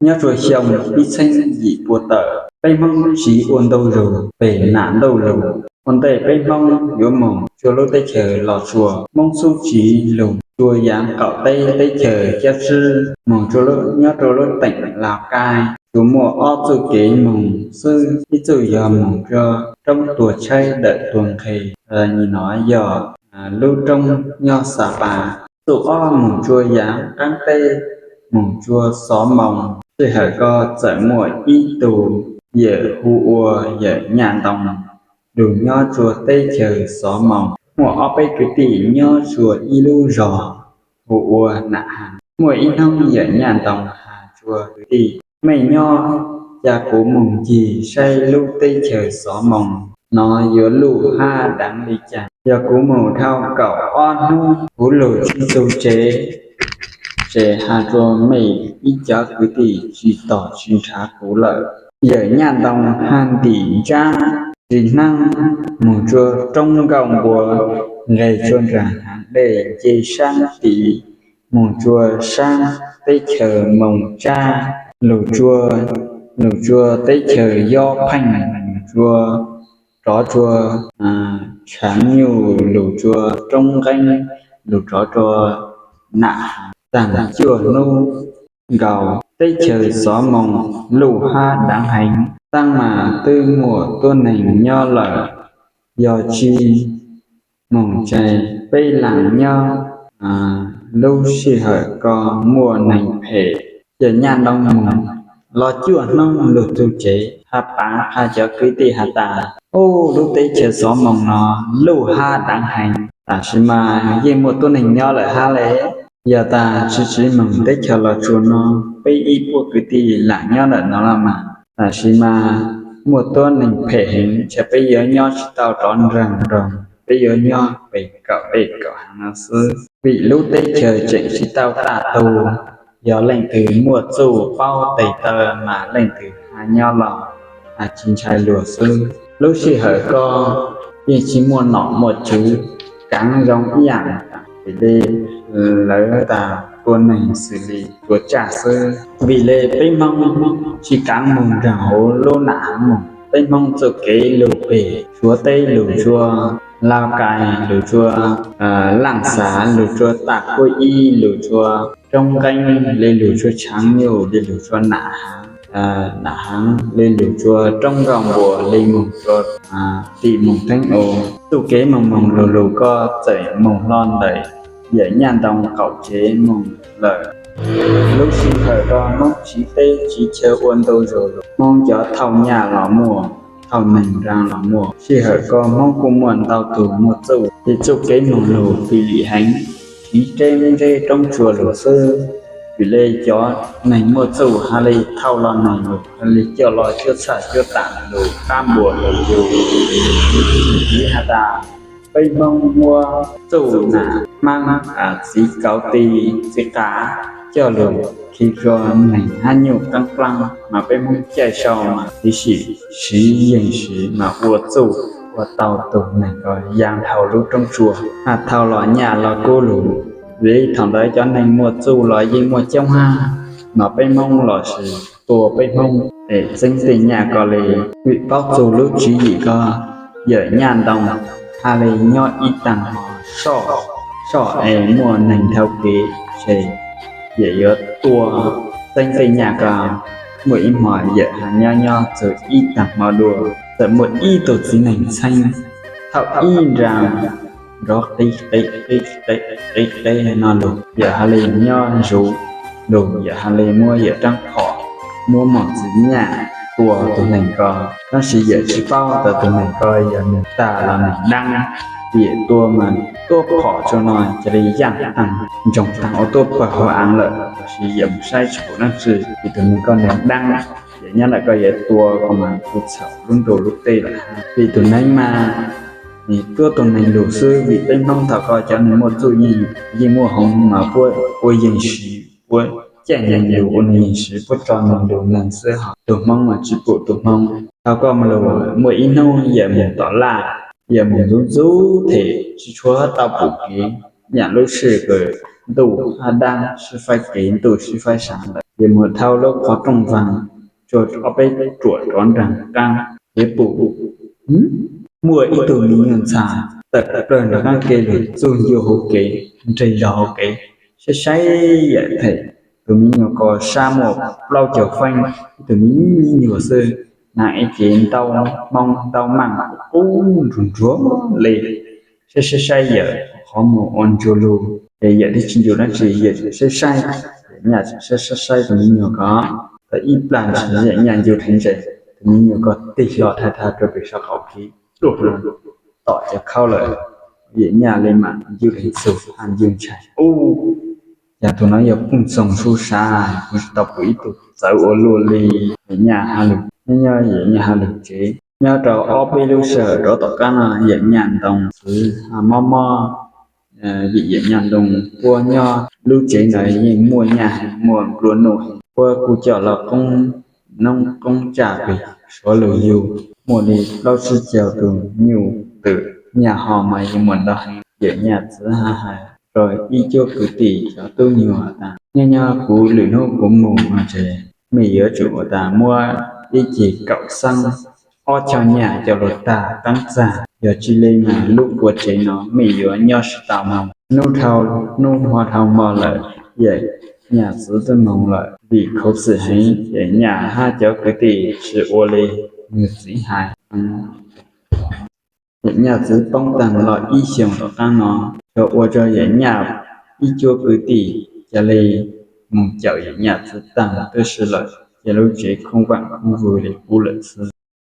Nyob rua xyoo ib txheeb yim pua tawm, peb Hmoob tsiv ua ntu zug peg nam ntuj lug. Ua ntej peb Hmoob yuav moog rua lub teb chaws Los Tsuas, Hmoob xub tsiv lug rua yaav qaum teb teb chaws Cab Swb, moog rua lub, nyob rua lub teem Laus Kaij. Tsuas muaj ob txuj kev moog xwb, ib txuj yog moog rua roob Tuag Tshaib ntawm Tuag Nqhes, no yog lub roob nyob Xa Pas. Txuj ob moog rua yaav qaab teb, moog rua Xov Moos. Sij hawm ko txawm muaj ib tug yawm hu ua yawm Nyaj Ntoo lug nyob rua teb chaws Xov Moos. Muaj ob peb kwv tij nyob rua ib lub zog hu ua Nam Has. Muaj ib hnub yawm Nyaj Ntoo has rua kwv tij, mej nyob, ca kuv moog ncig saib lub teb chaws Xov Moos no yuav luj hab dlaav li caag. Yog kuv moog dhau kaum ob hnub kuv lug tsi txug tsev, ces has rua mej ib cov kwv tij tsi tos tsi nrhav kuv lawm. Yawm Nyaj Ntoo hab ntim ntsab tsi hnaab moog rua roob Nkauj Npua, nqeg rua nraag haav dlej nce saab tid moog rua saab teb chaws Moos Tsab, lug rua, lug rua teb chaws Yob Pheej, lug rua, rov rua Tshaav Nyuj, lug rua Roob Nqeeb, lug rov rua Nam Has. Taag cuaj hnub nkaus, teb chaws Xov Moos luj hab dlaav heev, taab mas twb muaj tuab neeg nyob lawm. Yog tsi moog tsaig peb laam nyob. Lub sij hawm ko muaj neeg phem, yawm Nyaj Ntoo moog los cuaj hnub lug txug tsev, has pav has cov kwv tij has tas, ub, lub teb chaws Xov Moos no luj hab dlaav heev, tam sim mas yeej muaj tuab neeg nyob lawm hab le. Yog tas tsi tsiv moog teb chaws Los Tsuas no, peb ib puab kwv tij laam nyob lawm no los mas, tam sim mas muaj tuab neeg phem heev, ntshe peb yuav nyob tsi tau rov nraag nroog, peb yuav nyob pem kaum dlej kaum haav no xwb, vim lub teb chaws tseem tsi tau tag tug. Yog leej twg muaj txuj paub tes taw mas leej twg has nyob los, has tsi ntshai luag xwb. Lub sij hawm ko yeej tsi muaj nom muaj tswv kaav zoo ib yaam, vim le lawv tas tua neeg xws li tua tsaj xwb. Vim le peb Hmoob tsi kaav moog nraag huv lub nam haav moog, peb Hmoob txuj kev lug peg Suav teb lug rua Lauj Kais, lug rua Laaj Xav, lug rua Taj Kuab Ib, lug rua Roob Nqeeb, le lug rua Tshaav Nyuj, le lug rua Nam Haav, Nam Haav, le lug rua Roob Nkauj Npua, le moog rua tim moog theeb u. Txuj kev moog moog lug lug ko txawm moog hlo ntawm yawm Nyaj Ntoo qaum tsev moog lawm. Lub sij hawm ko Hmoob tsiv teb tsiv chaw ua ntu zug lug, Hmoob cov thauj nyaj los muaj, thauj neeg nraag los muaj. Sij hawm ko Hmoob kuj muaj ntau tug muaj txuj, ces txuj kev moog lug fim lim heev, tsiv teb ntseb roob tsua lug xwb. Vim le cov neeg muaj txuj has le thauj los neeg lug, has le coj los cuab txhaj cuab tam lug qab npua lug yug. Tsiv has tas peb Hmoob muab txuj nam hmaab, txiv kauv ti, txiv qav coj lug khi rua neeg hab nyuj qaab nplaab, mas peb Hmoob caij sau mas txiv sim siv yeeg siv mas ua txuj ua tau tug neeg ko yaa dhau lub roob tsua. Has thauj los nyaj los kub lug, vim thaum ntawd cov neeg muaj txuj los yeej muaj coob hab, mas peb Hmoob lossis tua peb Hmoob es txeeb tej nyaj ko le. Vim paub txug lub tswv yim ko, yawm Nyaj Ntoo has le nyob ib taag hmo soj, soj es muaj neeg dhau kev ces yawm yuav tua txeeb tej nyaj ko. Muaj ib hmo yawm has nyob nyob txug ib taag hmo dua, txawm muaj ib tug txiv neeg txheeb thauj ib nraa nrov qig qig qig qig qig no lug, yawm has le nyob ntsug lug, yawm has le muab yawm raab phom, muab mom txwv nyaj tua tug neeg ko. Tab sis yawm tsi paub tas tug neeg ko yog neeg tag los neeg daab, vim yawm tua mas tuab phom tsua no ca le yaaj taag ntsoog taag ua tuab pawg hauv aav lawm, tab sis yawm mus saib tsi pum dlaab tsi, vim tug neeg ko neeg daab, yawm nyob ntawm ko yawm tua ko mas tu txhaum lub nruas lub teb lawm hab. Vim tug neeg mas nws tuab tug neeg lug xwb, vim peb Hmoob thaum ko cov neeg muaj txuj yeej, yeej muaj hoov mas puab ua yeeg siv, puab caij neeg lug ua neeg yeeg siv, puab tso neeg lug neeg xwb, ho tug Hmoob mas tsi pum tug Hmoob. Thaum ko mas lug muaj ib hnub yawm mus tom laj, yawm mus ntxuv ntxuv them tsi tshua tau pum kev, yaam lub sij hawm ntuj hab daab sib faib kev ntuj sib faib saav lawm. Yawm muam thau lub qhov rooj vag, tsuas ob peb ruam rov nraag qaab, yeej pum muaj ib tug miv nyuas ntxhais tawm plawg nraag qaab ke lug txug ncua hauv kev, nres lug hauv kev, saib saib yawm them tus miv nyuas ko sab muaj plaub caug feeb, ib tug miv nyuas xwb, naav ib ce ntaub hmoob ntaub maaj qub nruag nruag le, saib saib saib yawm qhov muag ua ntsuag lug es yawm twb tsis ncu dlaab tsi, yawm saib saib, yawm nyaj saib saib saib tus miv nyuas ko, tau ib plag ntshis yawm nyaj ncu dheev ntses, tus miv nyuas ko tig hlo thaj thaj rua pem sab qaum kev, tom cov khaub lawm, yawm nyaj le maam ncu dheev txug hab ncu ntshai ub, yog tus nuav yog phooj txoog sub sab, kuv tsis tau pum ib tug txawv ua luaj li. Yawm nyaj has lug nyob, nyob yawm nyaj has lug tsev, nyob rau ob peb lub sij hawm rov tom qab no yawm nyaj ntoo txwv mob mob, vim yawm nyaj ntoo puab nyob lub tsev ntawd yeej muaj nyaj heev, muaj nplua nuj heev, puab kuj coj los qoob noob qoob tsaj pem suav lug yug, muaj li plaub tsib caug tug nyuj twm, nyaj ho mas yeej muaj ntau heev. Yawm nyaj txwv hab has rua ib cuab kwv tij cov tub nyuas tas, nyob nyob kuv lwm hnub kuv moog no ces mej yuav tsum ua tas muab ib ceg kaum xaab, ob choj nyaj coj lug tag qaab txag, yog tsi le mas lub ua tsev no mej yuav nyob tsi tau moog. Hnub dhau, hnub hmo dhau hmo lawm, yawm nyaj txwv txawm moog lawm, vim khuv xim heev, yawm nyaj hab cov kwv tij tsis ua li nwg txiv has. Yawm nyaj txwv poob taag los ib xyoos tom qaab no, yog ua rua yawm nyaj ib cuab kwv tij ca le moog cawm yawm nyaj txwv taag tub si lawm, ces lub tsev khoob vaam khoob vwg li qub lawm xwb.